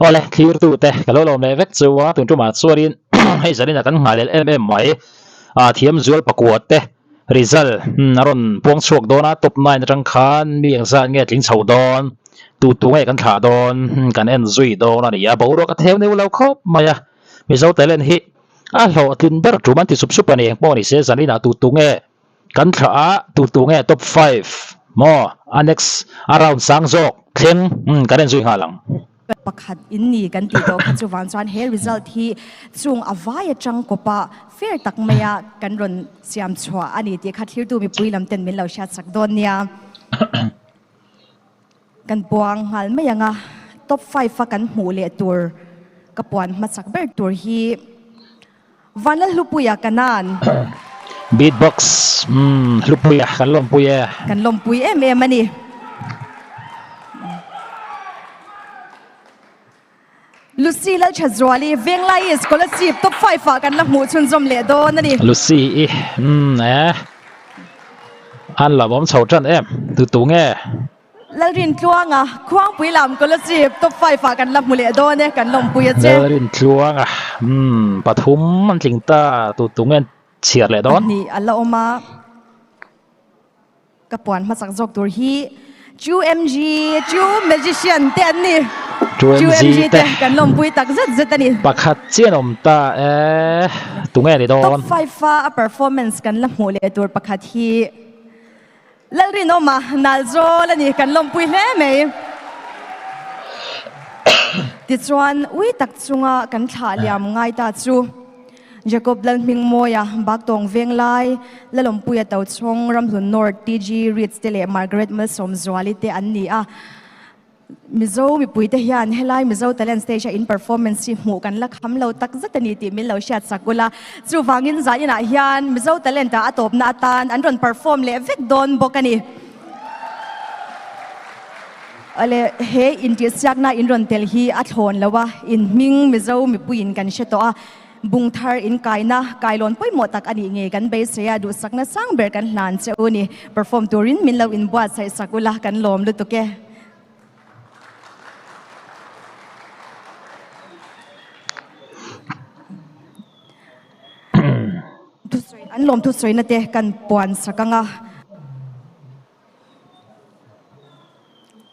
Awle thlirtute ka lo lawm leh vek chu a, tun tumah chuanin hei zanin ah kan nghah lel em em mai a thiam zual pakua te result a rawn puang chhuak dawn a, top nine atang khan mi engzat nge tling chho dawn, tu tu nge kan thlah dawn kan en zui dawn a ni a, boruak a theu neu lo khawp mai a, Mizo talent hi a hlawhtlin ber tum an ti sup sup a ni, engpawh ni se zanin ah tu tu nge Kan thlah a tu tu nge top five maw a next a round sang zawk thleng umm kan en zui nghal ang. Pakhat in ni kan tih tawh kha chuvang chuan he result hi chung a vai atang kawpa fair tak maia kan rawn siam chhuah a ni tih kha thlirtu mipui lam ten min lo hriat sak dawn nia. Kan puang nghal mai ang a, top five a kan hmuh leh tur ka puan hmasak ber tur hi Vanlalhlupuia Kanan. Beatbox umm Hlupuia kan lawmpui e. Kan lawmpui em em a ni. Lucy Lalthazuali Venglai Scholarship top five ah kan la hmuh chhunzawm leh dawn a ni. Lucy i umm e an lawmawm chho tan em tu tu nge. Lalrintluanga, Khuangpui lam Kolasib top five ah kan la hmu leh dawn e, kan lawmpui a che. Lalrintluanga, umm pathum an tling ta, tu tu nge an chhiar leh dawn? Pahnih a la awm a, ka puan hmasak zawk tur hi Chu MG, Chu Magician te an ni. Chu MG te kan lawmpui tak zet zet a ni. Pakhat chian awm ta e, tu nge ni dawn? Top five a a performance kan la hmuh leh tur pakhat hi. Lalrinawma nal zawl a ni, kan lawmpui hle mai. Tichuan, ui tak chunga kan thlah liam ngai ta chu Jacob Lalhmingmawia, Baktawng Venglai, Lalawmpuia Tochhawng, Ramhlun North, TG Ritz te leh Margaret Malsawmzuali te an ni a. Mizo mipuite hian helai Mizo Talent Stage a in performance hi hmuh kan la kham lo tak zet a ni tih min lo hriat sak ula. Chuvangin zaninah hian Mizo Talent ah a tawpna atan an rawn perform leh vek dawn bawk a ni. Awle he intihsiakna in rawn tel hi a thlawn lo a, in hming Mizo mipuiin kan hre tawh a, bung thar in kaina kailawn pawimawh tak a nih ngei kan beisei a, duhsakna sang ber kan hlan che u ni. Perform turin min lo inbuatsaih sak ula kan lawm lutuk e. An lawm thusawina te kan puan sak ang a.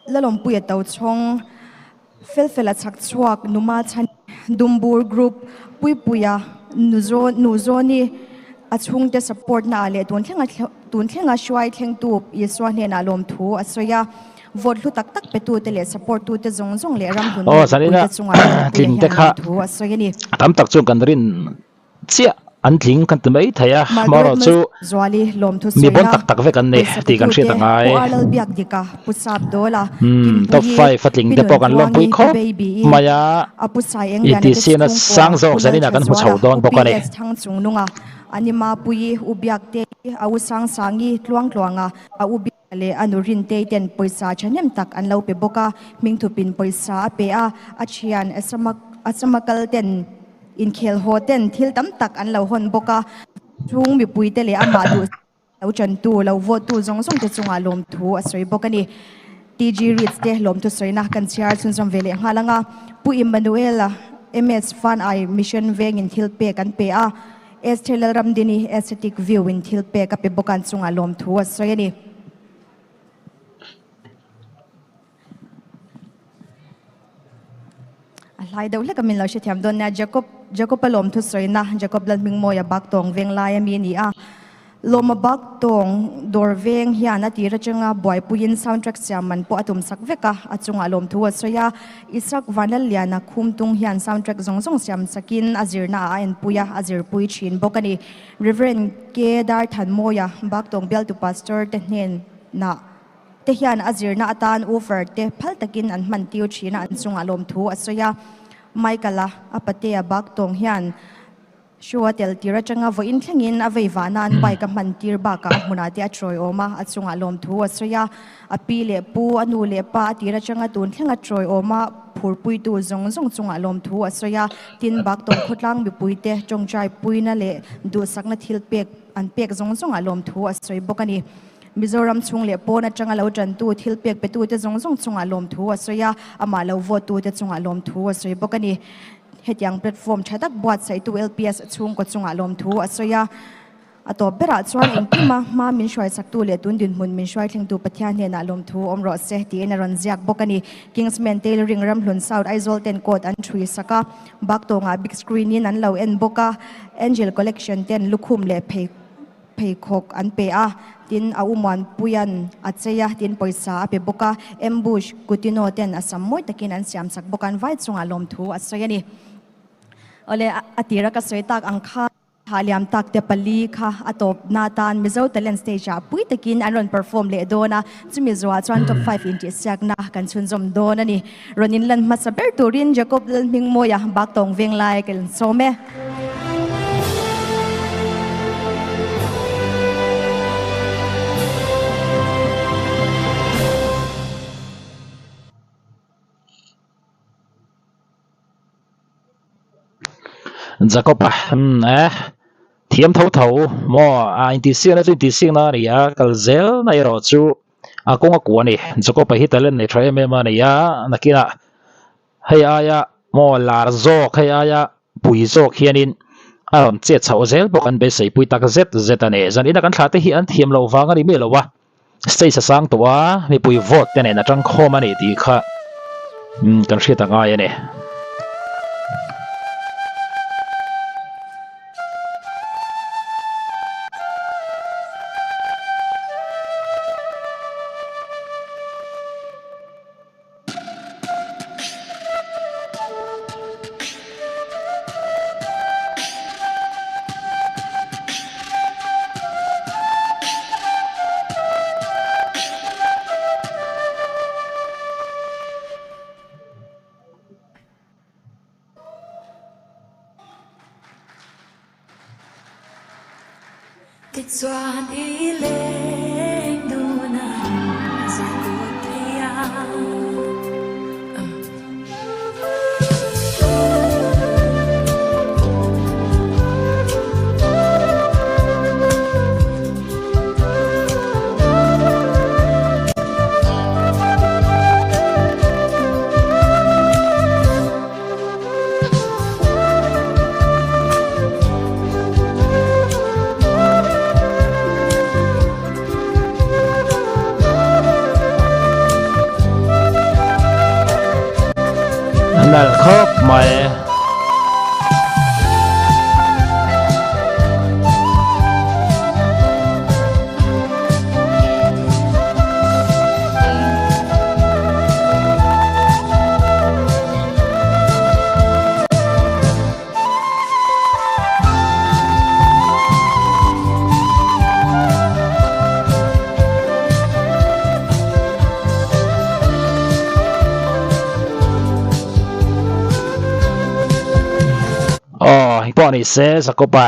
Lalawmpuia Tochhawng, Felfela Chhakchhuak, Numa Chhani, Dumbur Group, Puipuia, Nuzawni, a chhungte support na ah leh tun thlenga tun thlenga hruai thlengtu Isua hnenah lawmthu a sawi a. Vote hlu tak tak petute leh support tute zawng zawng leh ram hlun Aw zanina mipuite chungah Lalpuia tling te hian kha lawmthu a sawi a ni. Tam tak chuan kan rin chiah an tling kan ti mai thei a, Margaret amaherawh chu Malzuali lawmthu mi bon sawina tak tak vek an ni pawisa tih kan hriat petute a ngai. Pu Arlal Biakdika, Pu Sapdawla, Umm top Kimpuii, five a tling Pi te pawh kan lawmpui Nuntluangi, Pi khawp Baby-i, mai a, a Pu Sai Engliana te ETC-na chhungkua, sang zawk Pu zanina kan hmu chho Lalthazuala, dawn Pu bawk a ni. PS Thangchungnunga, Anima Puii, U Biaktei, a U Sangsangi, Tluangtluanga, a U Biak. Leh a nu Rintei ten pawisa thahnem tak an lo pe bawk a, hmingthupin pawisa a pe a, a thian Asama kal ten inkhel haw ten thil tam tak an lo hawn bawk a, chhung mipuite leh amah duh lo chantu, lo vote tu zawng zawng te chungah lawmthu a sawi bawk a ni. TG Reads te lawmthu sawina kan chhiar chhunzawm ve leh nghal ang a, Pu Emmanuel-a MS Fan Ai Mission vengin thil pek an pe a, Esther Lalramdini Aesthetic View in thil pek a pe bawk a, an chungah lawmthu a sawi a ni. A hlai deuh hlek a min lo hrethiam dawn nia, Jacob Jacob-a lawmthu sawina Jacob Lalhmingmawia bak tawng veng lai a mi a ni a. Lawma bak tawng dawr veng hian a tir atanga buaipuiin soundtrack siam man pawh a tum sak vek a, a chungah lawmthu a sawi a. Isak Vanlalliana Khumtung hian soundtrack zawng zawng siam sakin a zirna ah a enpui a, a zirpui thin bawk a ni. Rev. K. Darthanmawia Baktawng bialtu Pastor te hnenah te hian a zirna atan woofer te phal takin an hman tir thin a, an chungah lawmthu a sawi a. Michael-a a patea Baktawng hian Show a tel tir atanga vawiin thlengin a vei vahna an bike a hman tir bakah a hmunah te a trawi awm a, a chungah lawmthu a sawi a. A pi leh pu, a nu leh pa a tir atanga tun thlenga trawi awm a phurpuitu zawng zawng chungah lawmthu a sawi a. Tin, Baktawng khawtlang mipuite tawngtai puina leh duhsakna thil pek an pek zawng zawngah lawmthu a sawi bawk a ni. Mizoram chhung leh pawn atanga lo tantu thil pek petute zawng zawng chungah lawmthu a sawi a, amah lo vote tute chungah lawmthu a sawi bawk a ni. Hetiang platform tha tak buatsaihtu LPS chhungkaw chungah lawmthu a sawi a. A tawp berah chuan engkima hma min hruaisaktu leh tun dinhmun min hruaithlengtu Pathian hnenah lawmthu awm rawh se tiin a rawn ziak bawk a ni. Kingsman Tailoring Ramhlun South Aizawl ten coat an thui sak a, Baktawngah big screen in an lo en bawk a, Angel Collection ten lukhum leh phei pheikhawk an pe a, tin a Umuanpuia'n a chei a, tin pawisa a pe bawk a, Ambush Coutinho ten a sam mawi takin an siam sak bawk a, an vai chungah lawmthu a sawi a ni. Awle, a tira ka sawi tak ang kha. Thah liam tak te pali kha a tawpna atan Mizo Talent Stage ah pui takin an rawn perform leh dawn a, chumi zuah chuan Top 5 intihsiakna kan chhunzawm dawn a ni. Rawn inlan hmasa ber turin Jacob Lalhmingmawia Baktawng Venglai ka insawm e. Jacob-a umm eh thiam tho tho maw a intihsiakna chu intihsiakna a ni a kal zel na erawh chu a kawng a kuah a ni Jacob-a hi talent nei tha em em a ni a nakinah hei aia maw lar zawk hei aia pui zawk hianin a rawn chet chhoh zel bawk an beisei pui tak zet zet a ni zan ina kan thlah te hi an thiam loh vang a ni miah lo a. Stage a sang tawh a, mipui vote te nen a tangkhawm a ni tih kha kan hriat a ngai a ni. Tichuan i leng dun a, zai tur thei a. Nalh khawp mai. Aw hei pawh a ni se Jacob-a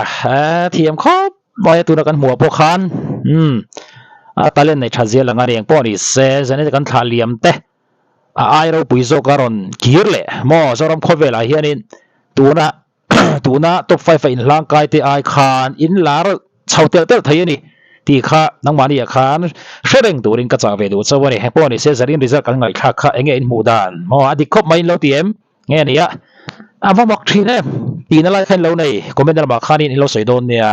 thiam khawp. Hmaia tuna kan hmuh ah pawh khan umm a talent nei tha zia lang a reng pawh ni se zan kan thlah liam te a ai ropui zawk a rawn kir leh maw Zoram khawvel ah hianin tuna tuna top 5 a inhlang kai te ai khan in lar chho telh telh thei a ni tih kha nangmahni ah khan hre reng turin ka chah ve duh chauh a ni heng pawh ni se zarin result kan ngaihthlak kha enge in hmuh dan maw a dik khawp mai in lo ti em. Nge a nia? A va mak thin em? Tihna lai kha in lo nei, comment lamah khanin in lo sawi dawn nia.